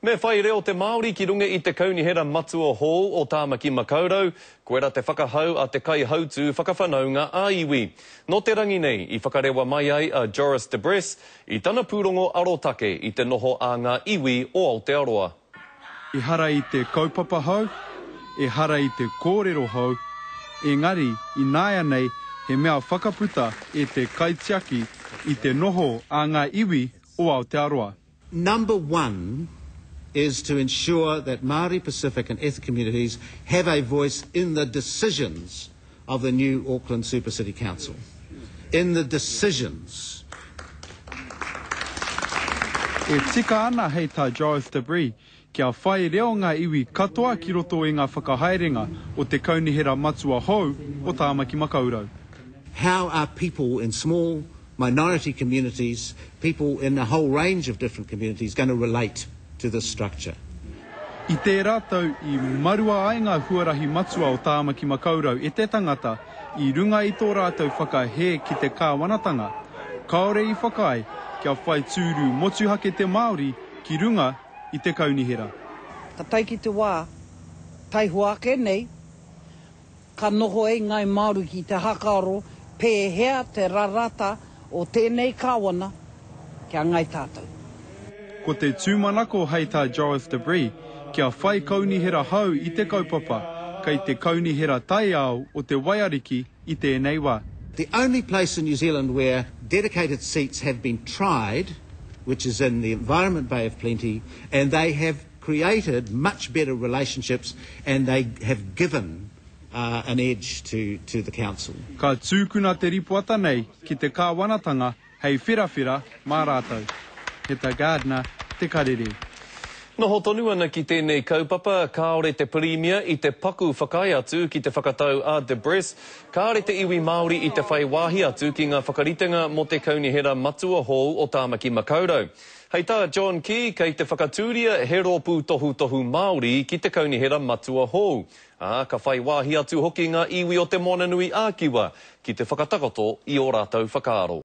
Me whai reo te Māori ki runga i te Kaunihera Matua hou o Tāmaki Makaurau, koira te whakahau a te Kaihautū Whakawhanaunga ā-Iwi. Nō te rangi nei i whakarewa mai ai a Joris de Bres i tana pūrongo arotake i te noho a ngā iwi o Aotearoa. Ehara i te kaupapa hou, ehara i te kōrero hou, engari ināianei he mea whakaputa e te kaitiaki i te noho a ngā iwi o Aotearoa. Number one is to ensure that Māori, Pacific and ethnic communities have a voice in the decisions of the new Auckland Super City Council. In the decisions. E tika ana hei tā Joris de Brie, kia whai reo ngā iwi katoa ki roto i ngā whakahaerenga o te Kaunihera Matua hou o Tāmaki Makaurau. How are people in small minority communities, people in a whole range of different communities going to relate to this structure? I tērā tau i marua ai ngā huarahi matua o Tāmaki Makaurau e te tangata i runga i tō rātou whakahē ki te kāwanatanga, kāore i whakaae kia whai tūru motuhake te Māori ki runga i te kaunihera. Ka tae ki te wā, taihoa ake nei, Ka noho ai Ngāi Māori ki te hakaaro pēhea te rarata o tēnei Kāwana ki a Ngāi Tātou. Ko te tūmanako hei tā Joris de Brie, kia whai kaunihera hou i te kaupapa, kei te Kaunihera Taiao o te Waiariki i tēnei wā. The only place in New Zealand where dedicated seats have been tried, which is in the Environment Bay of Plenty, and they have created much better relationships and they have given uh, an edge to, to the council. Ka tūkuna te ripoata nei ki te kāwanatanga hei wherawhera mā rātou. Heta Gardiner, Te Karere. Noho tonu ana ki tēnei kaupapa, kāore te Pirimia i te paku whakaae atu ki te whakatau a De Bres, kāre te iwi Māori i te whai wāhi atu ki ngā whakaritenga mō te Kaunihera Matua hou o Tāmaki Makaurau. Hei tā John Key, kei te whakatūria he rōpū tohutohu Māori ki te Kaunihera Matua hou, ā, ka whai wāhi atu hoki ngā iwi o Te Moananui-a-Kiwa ki te whakatakoto i ō rātou whakaaro.